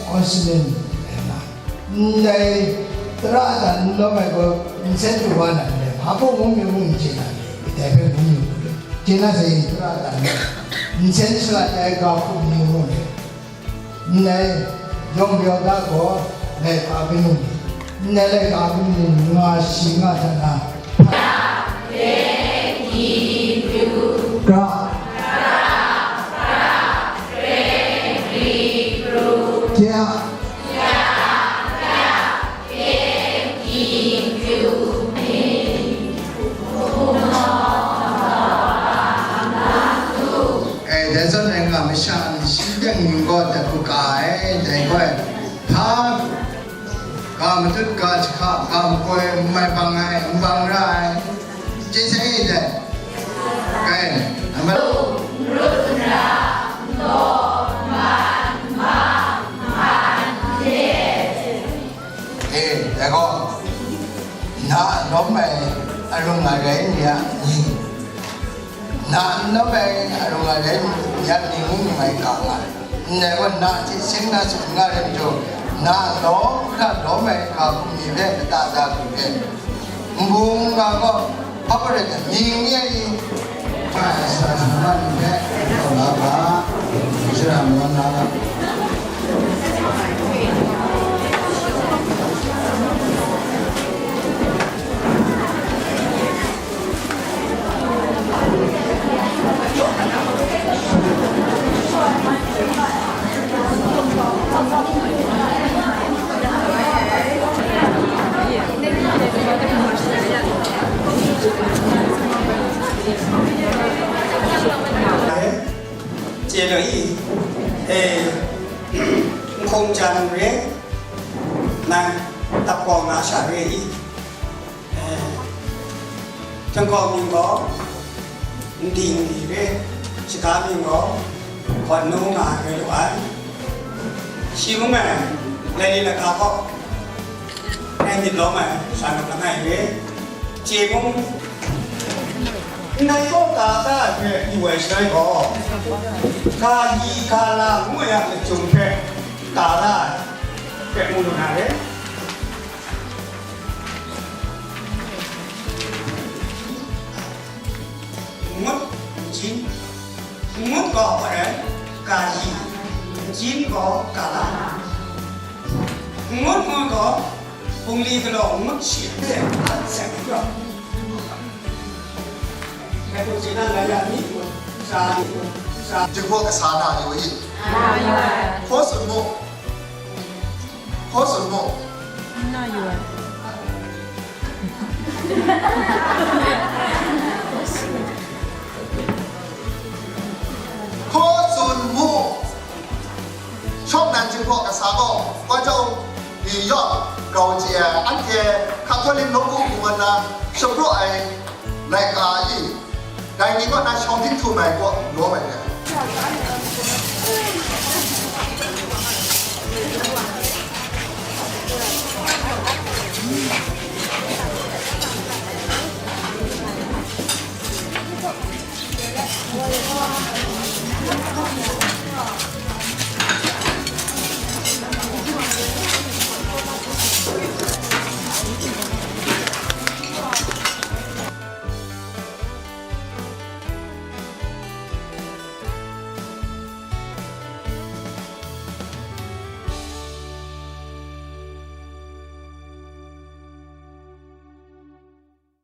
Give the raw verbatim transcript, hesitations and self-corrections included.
Muslim, ndai tara dan n lawm ai gaw, nsen du wa na ndai, hpa hpung ngu mi mung n chye na, ndai hpe ngu mi, chye na sai, tara dan, nsen shalat ai ga hpung mi mung, ndai yawng yawng da gaw, laika binu, ndai laika binu nga shi nga hta na, gra, Kya? Eh, dai zawn rai nga, masha ni shi teng mying gaw dat hku ka ai, dai gaw, hpa, ga matut, ga jahka, ga makoi, n mai bang ai, n bang ra ai, chye sai dai. Kai, nambat. E, dai gaw, na n lawm ai arung arai ni a mying, na n lawm ai arung arai ni a mying ngu mying ai ga nga ai. Ndai gaw, na hte seng na tsun nga ai majaw, na lawm hkra lawm ai ga hpung ni hpe kata da hku hpe, nbung nga gaw, hpa rai mying ni ai i? Sa sa ma ni hpe, taw la ga, shara maw na ga. Chye lu i, e, nhkung jan re, nang dap kau na sha re i, e, Htingkau mying gaw, nding ni re, shaga mying gaw, hkawn nu nga ai lu ai. Shi mung e, lai ni laga gaw, e myit lawm ai, sha nup langai re, chye mung, ndai gaw ka ta ai hpe yu ai shaloi gaw, ka li ka la ngu ai a lachyum hpe ka la ai hpe mu lu na re. Ngut, njin, ngut gaw hpa rai, ka li, njin gaw ka la. Ngut ngut gaw, bungli galaw ngut shi hte hkan seng jaw. Ngai hku chye na lai ya ni? Sa ni? Sa. Jinghpaw kasa na yu i? Hkaw tsun mu. Hkaw tsun mu. N na yu ai. Hkaw tsun mu. Shawng nnan Jinghpaw kasa gaw, Kawjau ni yawng grau chye ai, anhte Hkatolik nawku hku nna shapraw ai laika i? Dai ni kaw na shawng hpyi htum ai kaw lawm ai hte.